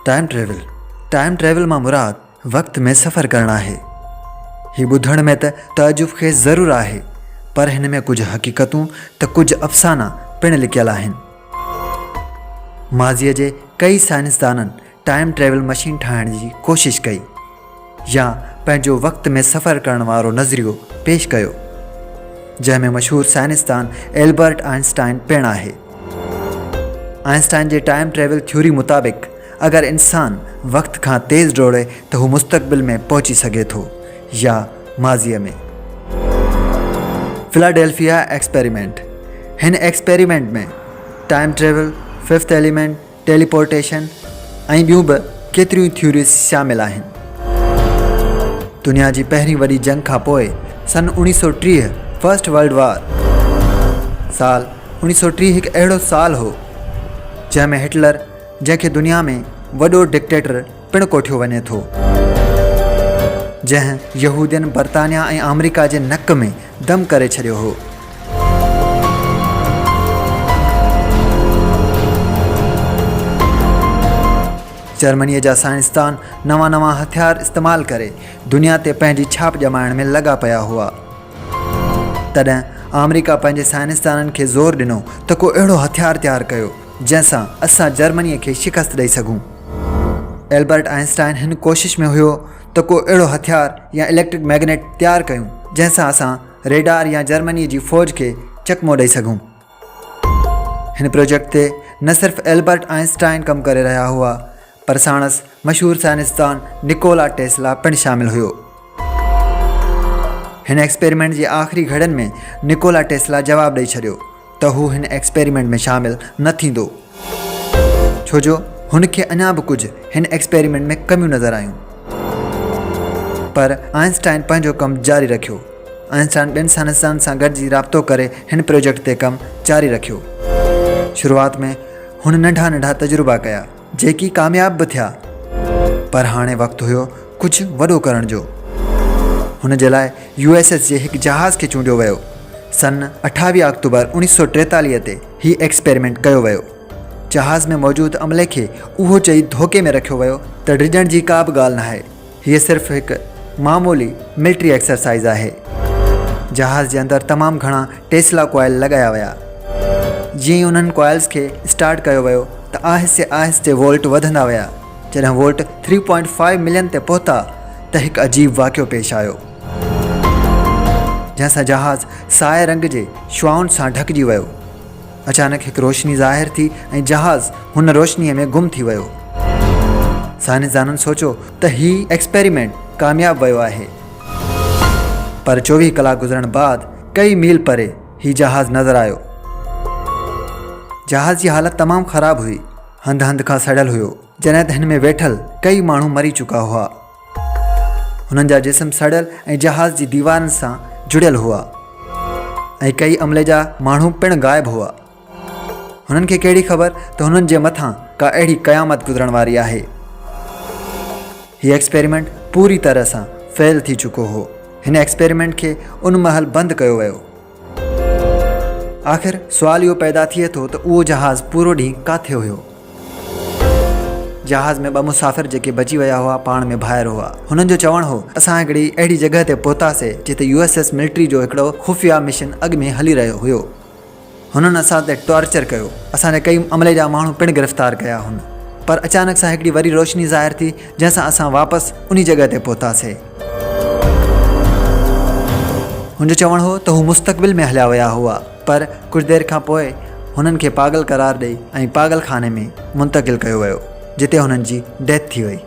Time travel, time travel مان مراد وقت ۾ سفر ڪرڻ آهي. هي ٻڌڻ ۾ ته تعجب خيز ضرور آهي پر هن ۾ ڪجهه حقيقتون ته ڪجهه افسانا پڻ لڪيل آهن. ماضيء جي ڪئي سائنسدانن ٽائيم ٽريول مشين ٺاهڻ جي ڪوشش ڪئي يا پنهنجو وقت ۾ سفر ڪرڻ وارو نظريو پيش ڪيو، جنهن ۾ مشهور سائنسدان البرٽ آئنسٽائن پڻ آهي. آئنسٽائن جي ٽائيم ٽريول ٿيوري مطابق اگر انسان وقت کان تيز ڊوڙي ته هو مستقبل ۾ پهچي سگهي ٿو يا ماضيء ۾. فلاڊيلفيا ايڪسپيريمينٽ، هن experiment ۾ time travel, fifth element, teleportation ۽ ٻيون به ڪيتريون ئي ٿيوريز شامل آهن. دنيا جي پهرين وڏي جنگ کان پوء سن 1930 فرسٽ ورلڊ وار سال 1930 هڪ اهڙو سال هو جنهن ۾ هٽلر جنهن کي دنيا ۾ وڏو ڊڪٽيٽر پڻ ڪوٺيو وڃي ٿو جنهن يهودين برطانيا ۽ آمريڪا جي نڪ ۾ دم ڪري ڇڏيو هو. جرمنيء جا سائنسدان نوان نوان هٿيار استعمال ڪري دنيا تي پنهنجي ڇاپ ڄمائڻ ۾ لڳا پيا هئا. تڏهن آمريڪا پنهنجي سائنسدانن کي زور ڏنو ته ڪو اهڙو هٿيار تيار ڪيو، جنهن سان اسان جرمنيء کي شڪست ڏئي سگهون. البرٽ آئنسٽائن هن ڪوشش ۾ هيو ته ڪو اهڙو هٿيار يا اليڪٽرڪ مئگنيٽ تيار ڪيون، جنهن سان اسان ريڊار يا جرمنيء جي فوج کي چڪمو ڏئي سگهون. هن پروجيڪٽ تي نه صرف البرٽ آئنسٽائن ڪم ڪري رهيا هئا، پر ساڻس مشهور سائنسدان نڪولا ٽيسلا پڻ شامل هيو. هن ايڪسپيريمينٽ جي آخري گهڙين ۾ نڪولا ٽيسلا جواب ڏئي ڇڏيو ته هو هن ايڪسپيريمينٽ ۾ شامل نه ٿيندو، ڇو جو هن کي اڃا به ڪجهه هن ايڪسپيريمينٽ ۾ ڪميون نظر آيون. پر آئنسٽائن پنهنجو ڪم جاري رکيو. آئنسٽائن ٻين سائنسدانن سان گڏجي رابطو ڪري هن پروجيڪٽ تي ڪم جاري رکيو. شروعات ۾ هن ننڍا ننڍا تجربا ڪيا، جيڪي ڪامياب به ٿيا. پر هاڻي وقت هيو ڪجهه وڏو ڪرڻ جو. هن جي لاء يو ايس ايس جي هڪ جهاز کي چونڊيو ويو. سن 28 آڪٽوبر 1943 تي هي ايڪسپيريمينٽ ڪيو ويو. جهاز ۾ موجود عملي کي اهو چئي ڌوڪي ۾ رکيو ويو ته ڊڄڻ جي ڪا به ڳالهه ناهي، هيء صرف هڪ معمولي ملٽري ايڪسرسائيز آهي. جهاز جي اندر تمام گهڻا ٽيسلا ڪوائل لڳايا ويا. جيئن ئي انهن ڪوائلز کي اسٽارٽ ڪيو ويو ته آهستي آهستي وولٽ وڌندا ويا. جڏهن وولٽ ٿري پوائنٽ فائيو ملين تي پهتا ته هڪ عجيب واقعو پيش آيو، جنهن سان جهاز سائي رنگ جي شعاعن سان ڍڪجي ويو. اچانڪ هڪ روشني ظاهر ٿي ۽ جهاز هن روشنيء ۾ گم ٿي ويو. سائنسدانن سوچيو ته هي ايڪسپيريمينٽ ڪامياب ويو آهي. پر 24 ڪلاڪ گذرڻ بعد ڪئي ميل پري هي جهاز نظر آيو. جهاز جي حالت تمام خراب هئي. هنڌ هنڌ کان سڙيل هيو. جڏهن ته هن ۾ ويٺل ڪئي ماڻهو مري چڪا هئا. هنن جا جسم سڙيل ۽ جهاز جي ديوارن سان جڙيل هئا ۽ ڪئي عملي جا ماڻهو پڻ غائب هئا. هنن کي ڪهڙي خبر ته هنن جي مٿان ڪا اهڙي قيامت گذرڻ واري آهي. هي ايڪسپيريمينٽ پوري طرح سان فيل ٿي چڪو هو. هن ايڪسپيريمينٽ کي ان مهل بند ڪيو ويو. آخر سوال اهو پيدا ٿئي ٿو ته اهو جهاز پورو ڏينهن ڪاٿي هيو؟ جهاز ۾ ٻه مسافر جيڪي بچي ويا هئا پاڻ ۾ ڀائر هئا. هنن جو چوڻ هو اسان هڪڙي اهڙي جڳهه تي پهتاسي جتي يو ايس ايس ملٽري جو هڪڙو خفيه مشن اڳ ۾ هلي رهيو هيو. هنن اسان تي ٽارچر ڪيو. اسان جا ڪئي عملي جا ماڻهو پڻ گرفتار ڪيا هن. پر اچانڪ سان هڪڙي وري روشني ظاهر ٿي جنهن سان اسان واپس انهي جڳهه تي پهتاسي. هن جو چوڻ هو ته هو مستقبل ۾ هليا ويا هئا پر ڪجهه دير کان پوء هنن کي پاڳل قرار ڏئي ۽ پاڳل خاني ۾ منتقل ڪيو ويو جتي هنن جي ڊيٿ ٿي وئي.